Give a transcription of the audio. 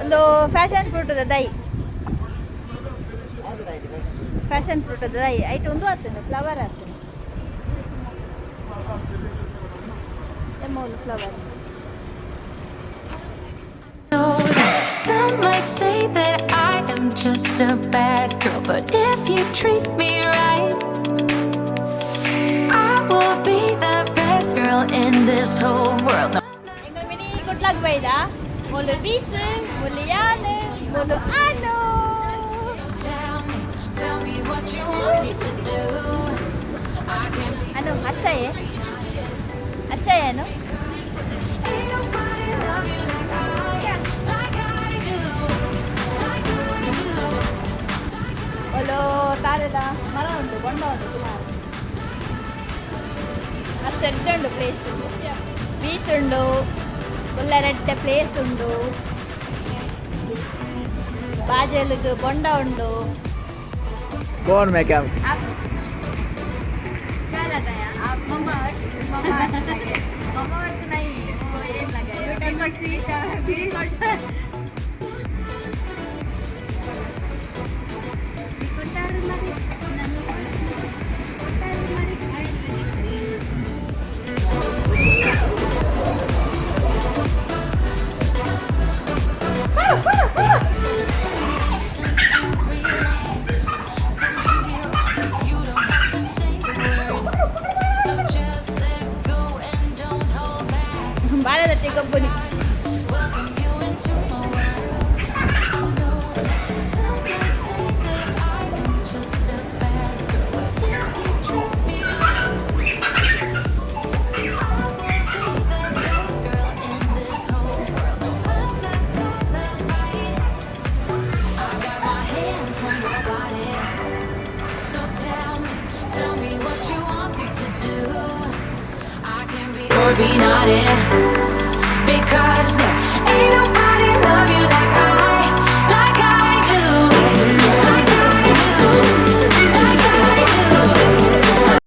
ಒಂದು passion fruit ದೈ. Passion fruit ದೈ ಐಟ್ ಒಂದು ಆಗ್ತದೆ, ಫ್ಲವರ್ ಆಗ್ತದೆ. ಎಮ್ಮೋಲು flower. Know that some might say that I am just a bad girl, but if you treat me right, I will be the best girl in this whole world. ಎಂಕಲ್ mini ಕುಡ್ಲಾಗ್ ಬೈದ. ಮೂಲು beach, ಮೂಲು ಯಾನ್, ಮೂಲು ಆನು. Tell me, tell me what you want me to do. I can be. ಅನು ಅಚ್ಚಯೇ ಅಚ್ಚಯ್ಯನು. Ain't nobody love you like I, like I do, like I do. ಒಲೋ ತಾರೆದ ಮರ ಉಂಟು, ಬೊಂಡ ಉಂಟು ಸುಮಾರು. ಮಸ್ತ್ ಎಡ್ಡೆ ಉಂಟು ಪ್ಲೇಸ್. ಬೀಚ್ ಉಂಡು, ಒಳ್ಳೆ ಪ್ಲೇಸ್ ಉಂಡು. ಬಾಜೆಲ್ಗ್ ಬೊಂಡ ಉಂಡು. कौन मैं क्या? आप क्या लगाया आप? मम्मा, मम्मा मम्मा अर्थ नहीं, वो ये लगाया. You don't have to say a word. So just let go and don't hold back. ಬಾಳೆದಟ್ಟಿ company. Welcome you into my world. I know that some might say that I am just a bad girl, but if you treat me right, I will be the best girl in this whole world. No, I'm not gonna fight. I've got my hands on your body. So tell me what you want me to do. I can be or be not it. Because there ain't nobody love you like I